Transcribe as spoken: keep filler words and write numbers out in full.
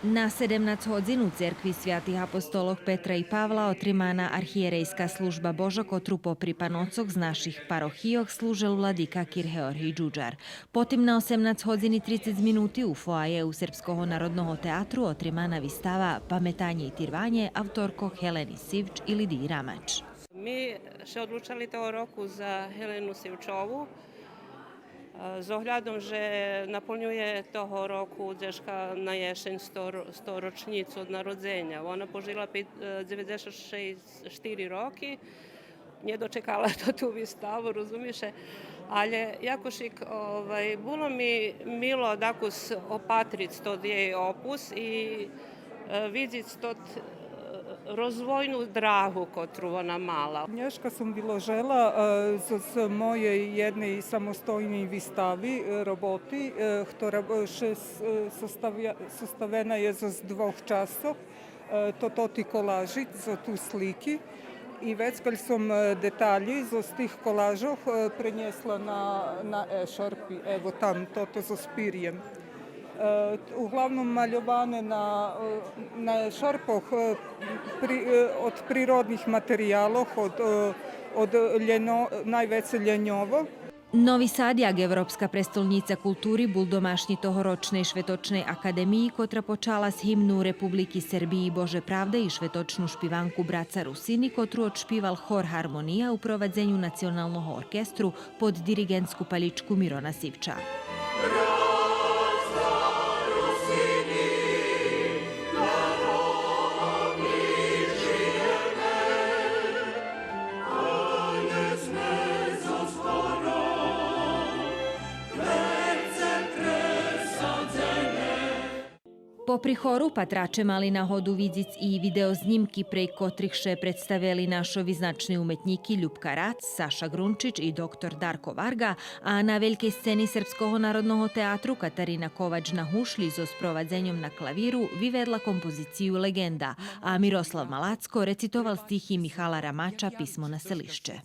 На седемнац годзин у церкви святих апостолох Петра и Павла отримана архиєрейска служба Божа, котру попри паноцох з наших парохийох служел владика кир Георгий Джуджар. Потим на осемнац годзин и трицец минути у фоаєу Сербского народного театру отримана вистава Паметанє и тирванє авторкох Гелени Сивч и Лидиї Рамач. Ми ше одлучели того року за Гелену Сивчову, е, з оглядом же наполнює того року, дзешка на єшень, сто, сто рочнїцу од народзеня. Вона пожила пи-, е, дзеведзешат шейсц, штири роки. Нє дочекала тоту виставу, розумиш? Але якошик, овай, було ми мило дакус опатриц тот єй опус и, е, видзиц тот, е, розвойну драгу котру вона мала. Нєшка сом виложела, е, з, з моєй єдней самостойней вистави, е, роботи, е, хтора, е, ше с-, е, составя-, составена є з, з двох часцох. Е, то тоти колажи, зо ту слики. И вецкаль сом, е, деталї зоз тих колажох, е, пренєсла на, на ешарпи. Ево там, тото зоз пирєм. Е, углавном мальоване на, е, на ешарпох, е, при-, е, од природних материялох, од, е, од лєно-, найвецей лєньово. Нови Сад, як Европска престолнїца култури, бул домашнї тогорочней Шветочней академиї, котра почала з гимну Републики Сербиї Боже правде и шветочну шпиванку Браца Русини, котру одшпивал хор Гармония у провадзеню Националного оркестру под дириґентску палїчку Мирона Сивча. Попри хору, патраче мали нагоду видзиц и видеознїмки, прейґ котрих ше представели нашо визначни уметнїки Любка Рац, Саша Ґрунчич и доктор Дарко Варґа, а на Велькей сцени Сербского народного театру Катарина Ковач на гушлї зоз провадзеньом на клавиру виведла композицию Леґенда, а Мирослав Малацко рецитовал стихи Михала Рамача Писмо на селище.